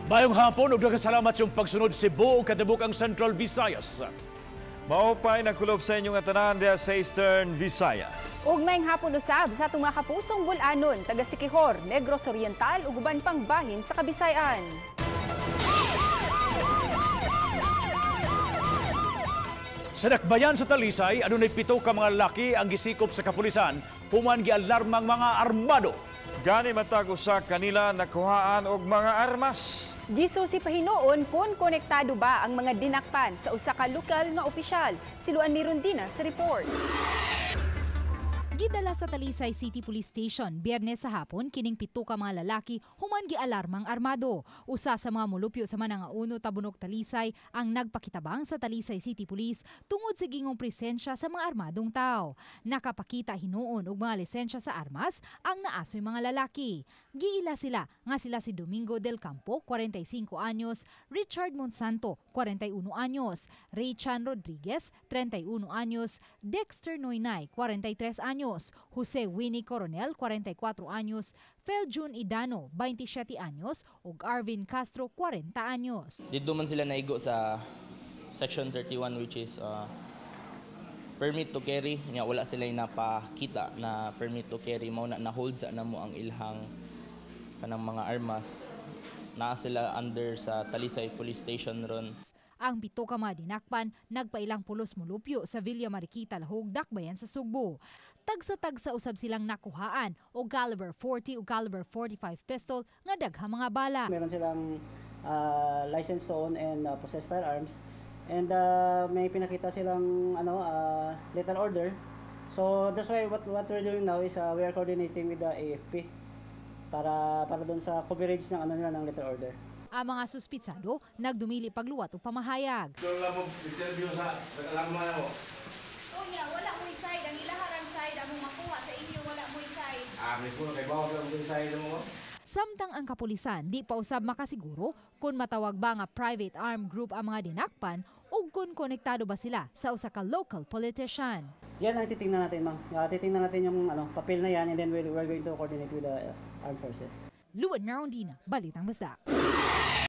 Maayong hapon ug daghang salamat sa iyong pagsunod, Cebu ug katibukang Central Visayas. Maupay nagkulob sa inyong tanan diha sa Eastern Visayas. Ug maayong hapon usab sa atong mga kapusong Bul-anon, taga Siquijor, Negros Oriental ug uban pang bahin sa Kabisayan. Sa dakbayan sa Talisay, adunay 7 ka mga lalaki ang gisikop sa kapulisan human gialarmang mga armado. Gani matag usa kanila nakuhaan og mga armas. Gisusi pa hinuon kung konektado ba ang mga dinakpan sa usa ka lokal nga opisyal. Si Luan Mirundina sa report. Gidala sa Talisay City Police Station Biyernes sa hapon kining 7 ka mga lalaki human gialarmang armado. Usa sa mga molupyo sa Mananga Uno, Tabunok, Talisay ang nagpakitabang sa Talisay City Police tungod sa gingong presensya sa mga armadong tao. Nakapakita hinuon og mga lisensya sa armas ang naasoy mga lalaki. Giila sila nga sila si Domingo del Campo, 45 anyos, Richard Monsanto, 41 anyos, Raychan Rodriguez, 31 anyos, Dexter Noynay, 43 anyos, Jose Winnie Coronel, 44 anyos, Feljun Idano, 27 anyos, ug Arvin Castro, 40 anyos. Dito man sila naigo sa Section 31, which is permit to carry. Nga wala sila napakita na permit to carry, mao na na-hold sa namo ang ilhang kanang mga armas. Naa sila under sa Talisay Police Station ron. Ang 7 ka mga dinakpan nagpailang pulos molupyo sa Villa Mariquita, Lahug, Dakbayan sa Sugbo. Tagsa-tagsa usab silang nakuhaan og caliber 40 o caliber 45 pistol nga daghang mga bala. Meron silang license to own and possess firearms, and may pinakita silang lethal order. So that's why what we're doing now is we are coordinating with the AFP para doon sa coverage ng nila ng lethal order. Ang mga suspitsado nagdumili pagluwat o pamahayag. Unya, wala mo'y side. Ang ilaharang side, among makuha sa inyo, wala mo'y side. Samtang ang kapulisan di pa usab makasiguro kung matawag ba nga private armed group ang mga dinakpan o kung konektado ba sila sa usa ka local politician. Yan ang titingnan natin, ma'am. Titingnan natin yung papel na yan, and then we're going to coordinate with the armed forces. Luan Merondina, Balitang Bisdak.